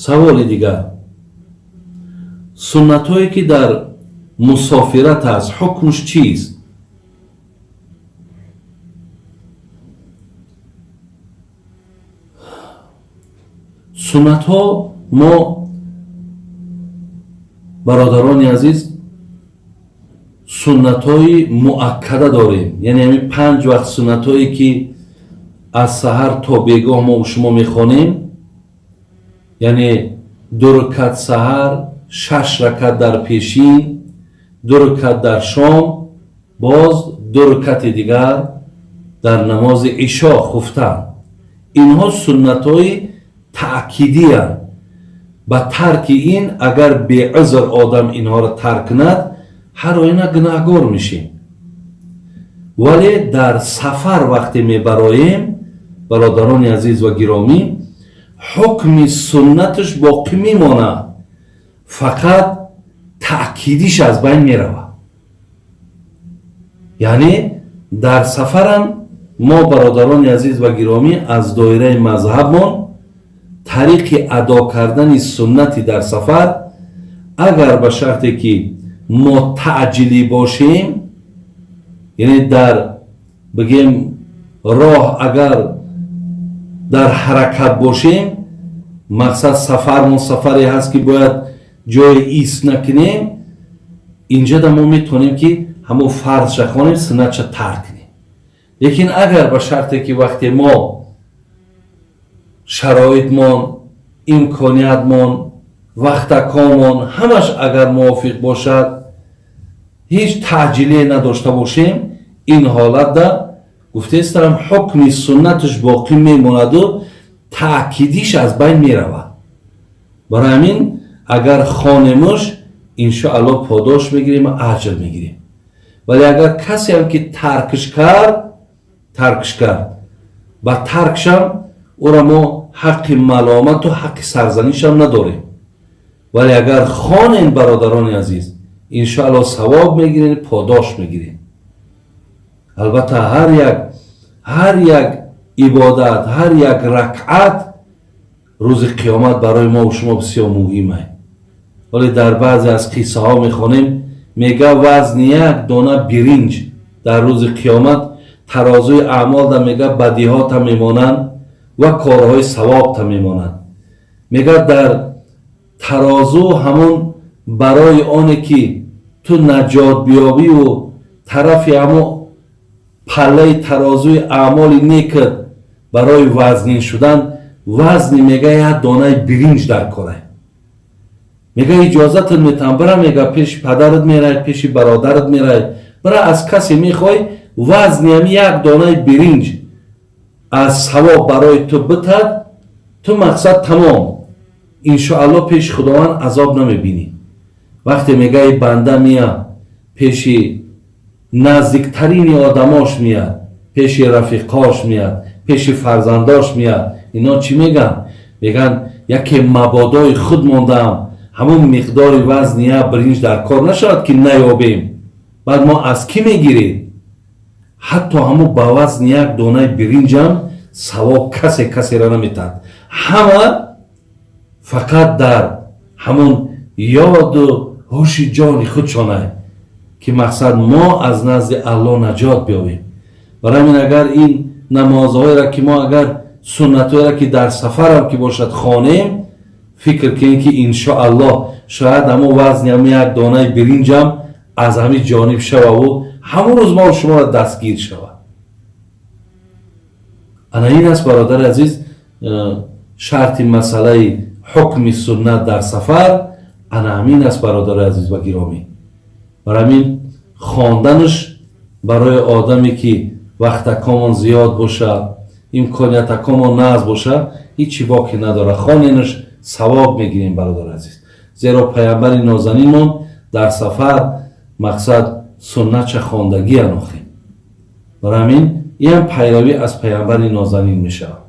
Саволи дигар: суннатҳое ки дар мусофират аст, ҳукмш чист? Суннатҳо мо, бародарони азиз, суннатҳои муаккада дорем, яъне ҳамин 5 вақт суннатҳое ки аз саҳар то бегоҳ мо шумо мехонем, яъне 2 ракат саҳар, 6 ракат дар пешин, 2 ракат дар шом, боз 2 ракати дигар дар намози ишо хуфтан. Инҳо суннатҳои таъкидиянд. Ба тарки ин агар беузр одам инҳоро тарк кунад, ҳар оина гунаҳгор мешем. Вале дар сафар вақте мебароем, бародарони азиз ва гиромӣ, ҳукми суннаташ боқӣ мемонад, фақат таъкидиш аз байн меравад. Яъне дар сафарам мо, бародарони азиз ва гиромӣ, аз доираи мазҳабмон тариқи адо кардани суннати дар сафар, агар ба шарте ки мо таъҷилӣ бошем, яъне дар бигем роҳ агар дар ҳаракат бошем, мақсад сафармон сафаре ҳаст ки бояд ҷои ист накунем, инҷода мо метавонем ки ҳамон фарзша хонем, суннатша тарк кунем. Лекин агар ба шарте ки вақте мо шароитмон, имкониятмон, вақтакомон ҳамаш агар мувофиқ бошад, ҳеҷ таъҷилие надошта бошем, ин ҳолатда гуфтаистам ҳукми суннаташ боқӣ мемонаду таъкидиш аз байн меравад. Барои ҳамин агар хонемуш, иншоаллоҳ подош мегирем ва аҷр мегирем. Вале агар касеам ки таркш кард, ба таркшам ӯра мо ҳаққи маломату ҳаққи сарзанишам надорем. Вале агар хонем, бародарони азиз, иншоаллоҳ савоб мегирем, подош мегирем. Албатта ҳар як ибодат, ҳар як ракъат рӯзи қиёмат барои мо шумо бисёр муҳим аст. Вале дар баъзе аз қиссаҳо мехонем, мега вазни як дона биринҷ дар рӯзи қиёмат тарозуи аъмолда мега бадиҳота мемонанд ва корҳои савобта мемонанд. Мега дар тарозу ҳамон барои оне ки ту наҷот биёбиву тарафи ҳамон паллаи тарозуи аъмоли некат барои вазнин шудан вазни мега як донаи биринҷ дар корай. Мега иҷозатат метавам, бира, мега пеши падарат мерай, пеши бародарат мерай, бира аз касе мехоҳӣ вазни ҳами як донаи биринҷ аз савоб барои ту битад, ту мақсад тамом, иншоаллоҳ пеши Худованд азоб намебинӣ. Вақте мегаи банда мия пеши наздиктарини одамош мияд, пеши рафиқош мияд, пеши фарзандош мияд, ино чӣ мегӯянд? Мегӯянд яке мабодои худ мондаам, ҳамон миқдори вазни як биринҷ дар кор нашавад ки наёбем, баъд мо аз кӣ мегирем? Ҳатто ҳамон ба вазни як донаи биринҷам савоб касе касеро наметаҳад. Ҳама фақат дар ҳамон ёду ҳуши ҷони худшонае ки мақсад мо аз назди Аллоҳ наҷот биёбем. Барои ҳамин агар ин намозҳоеро ки мо агар суннатҳоеро ки дар сафарам ки бошад хонем, фикр кунем ки иншоаллоҳ шояд ҳамон вазни ҳамон як донаи биринҷам аз ҳамин ҷониб шававу ҳамон рӯз мо шуморо дастгир шавад. Ана ин аст, бародари азиз, шарти масъалаи ҳукми суннат дар сафар. Ана ҳамин аст, бародари азиз ва гиромӣ. Барои ҳамин хонданаш барои одаме ки вақтакомон зиёд бошад, имкониятакомон нағз бошад, ҳеҷ боке надорад. Хоненаш савоб мегирем, бародари азиз, зеро паямбари нозанинмон дар сафар мақсад суннатша хондагӣ анохем. Барои ҳамин ин ҳам пайравӣ аз паямбари нозанин мешавад.